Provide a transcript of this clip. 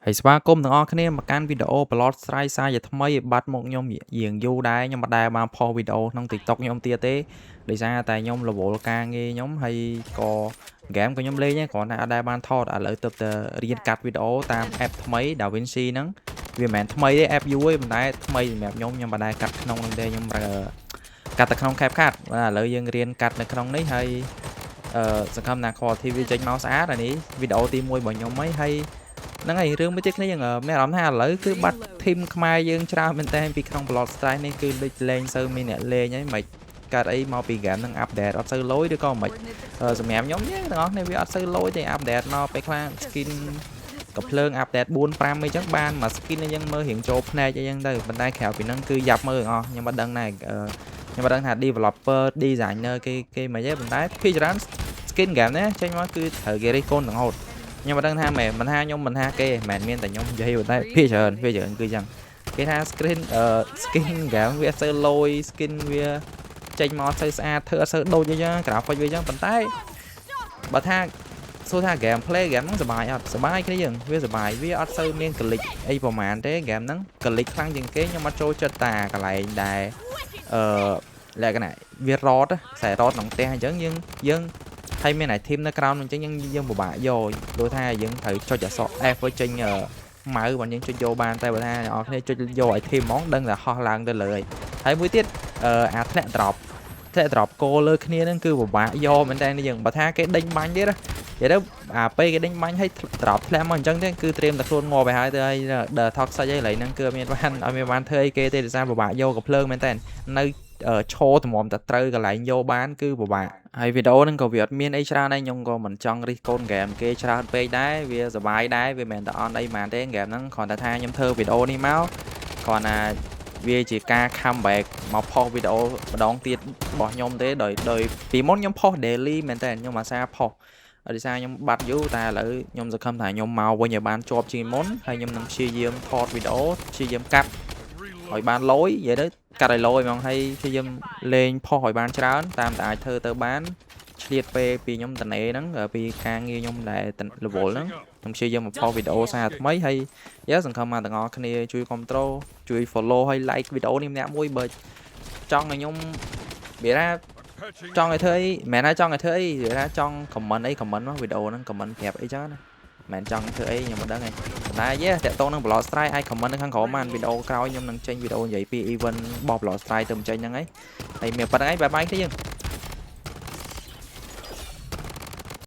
ហើយស្វាគមន៍ទាំងអស់គ្នាមកកាន់វីដេអូ Blood Strike សាជាថ្មីបាត់មកខ្ញុំរៀងយូរដែរខ្ញុំមិនដែលបានផុសវីដេអូក្នុង TikTok ខ្ញុំទៀតទេដោយសារតែខ្ញុំរវល់ការងារខ្ញុំហើយក៏ហ្គេមក៏ខ្ញុំលេងដែរគ្រាន់តែអត់ដែលបានថតឥឡូវទើបតែរៀនកាត់វីដេអូតាម app ថ្មី DaVinci ហ្នឹងវាមិនមែនថ្មីទេ app យូរទេប៉ុន្តែថ្មីសម្រាប់ខ្ញុំខ្ញុំមិនដែលកាត់ក្នុងហ្នឹងទេខ្ញុំកាត់តែក្នុង CapCut បាទឥឡូវយើងរៀនកាត់នៅក្នុងនេះហើយអឺសង្ឃឹមថា quality វាចេញមកស្អាតអានេះវីដេអូទី1របស់ខ្ញុំហីហើយហ្នឹងហើយរឿងមួយទៀតគ្នាយើងមានអារម្មណ៍ថាឥឡូវគឺបាត់ team ខ្មែរយើងច្រើនមែនតើពីក្នុង Blood Strike នេះគឺដូចលេងសូវមានអ្នកលេងហើយមិនកើតអីមកពី game ហ្នឹង update អត់សូវលយឬក៏មិនសម្រាប់ខ្ញុំទេទាំងអស់គ្នាវាអត់សូវលយទេ update មកពេលខ្លះ skin កំភ្លើង update 4 5អីចឹងបានមួយ skin អីចឹងមើលរៀងចូលភ្នែកអីចឹងទៅប៉ុន្តែក្រៅពីហ្នឹងគឺយ៉ាប់មើលទាំងអស់ខ្ញុំអត់ដឹងដែរខ្ញុំអត់ដឹងថា developer designer គេគេមិនទេប៉ុន្តែភាគច្រើន skin game នេះចេញមកគឺត្រូវគេរិះគន់ទាំងហូតខ្ញុំមិនដឹងថាមែនមិនថាខ្ញុំមិនថាគេមិនមែនមានតែខ្ញុំនិយាយប៉ុន្តែភាគច្រើនភាគច្រើនគឺចឹងគេថា screen អឺ skin game វាអត់សូវលយ skin វាចេញមកអត់សូវស្អាតធ្វើអត់សូវដូចអីចឹង graphic វាចឹងប៉ុន្តែបើថាសួរថា game play game ហ្នឹងសប្បាយអត់សប្បាយគ្នាយើងវាសប្បាយវាអត់សូវមាន glitch អីប្រហែលទេ game ហ្នឹង glitch ខ្លាំងជាងគេខ្ញុំអត់ចូលចិត្តតាកន្លែងដែលអឺលក្ខណៈវារត់ខ្សែរត់ក្នុងផ្ទះអញ្ចឹងយើងយើងហើយមាន item នៅក្រោមអញ្ចឹងយើងយើងពិបាកយកព្រោះថាយើងត្រូវចុចអក្សរ F ឲ្យចេញម៉ៅបើយើងចុចយកបានតែបើថាអ្នកនរគ្នាចុចយក item ហ្មងដឹងតែហោះឡើងទៅលើហើយហើយមួយទៀតអាធ្លាក់ drop ធ្លាក់ drop គោលើគ្នាហ្នឹងគឺពិបាកយកមែនតើយើងបើថាគេដេញបាញ់ទៀតណានិយាយទៅអាពេលគេដេញបាញ់ឲ្យ drop ធ្លាក់មកអញ្ចឹងទេគឺត្រៀមតែខ្លួនងាប់ទៅហើយទៅហើយដល់ toxic អីកន្លែងហ្នឹងគឺអត់មានបានអត់មានបានធ្វើអីគេទេដោយសារពិបាកយកកំភ្លើងមែនតើនៅឈរតម្រាំតែត្រូវកន្លែងយកបានគឺពិបាកហើយវីដេអូហ្នឹងក៏វាអត់មានអីច្រើនដែរខ្ញុំក៏មិនចង់រិះគន់ហ្គេមគេច្រើនពេកដែរវាសប្បាយដែរវាមិនមែនតែអន់អីហ្មងទេហ្គេមហ្នឹងគ្រាន់តែថាខ្ញុំធ្វើវីដេអូនេះមកគ្រាន់តែវាជាការ comeback មកផុសវីដេអូម្ដងទៀតរបស់ខ្ញុំទេដោយដោយពីមុនខ្ញុំផុស daily មែនតើខ្ញុំអាសាផុសដោយសារខ្ញុំបាត់យូរតែឥឡូវខ្ញុំសង្ឃឹមថាខ្ញុំមកវិញឲ្យបានជាប់ជាងមុនហើយខ្ញុំនឹងព្យាយាមថតវីដេអូព្យាយាមកាត់ឲ្យបានលយនិយាយទៅកាត់ឲ្យលយហ្មងហើយព្យាយាមលេងផុសឲ្យបានច្រើនតាមតែអាចធ្វើទៅបានឆ្លៀតពេលពីខ្ញុំតនេហ្នឹងពីការងារខ្ញុំដែលរវល់ហ្នឹងខ្ញុំព្យាយាមមកផុសវីដេអូសារថ្មីហើយយ៉ាសង្ឃឹមថាទាំងអស់គ្នាជួយ control ជួយ follow ហើយ like វីដេអូនេះម្នាក់មួយបើចង់ឲ្យខ្ញុំវាថាចង់ឲ្យធ្វើអីមិនមែនថាចង់ឲ្យធ្វើអីវាថាចង់ comment អី comment មកវីដេអូហ្នឹង comment ប្រាប់អីចឹងណាមិនមែនចង់ធ្វើអីខ្ញុំមិនដឹងទេប៉ុន្តែយេតាក់ទងនឹង Blood Strike អាច comment នៅខាងក្រោមបានវីដេអូក្រោយខ្ញុំនឹងចេញវីដេអូនិយាយពី event របស់ Blood Strike ទៅបញ្ចេញហ្នឹងហើយហើយមានប៉ុណ្្នឹងហើយ bye bye គ្នាយើង។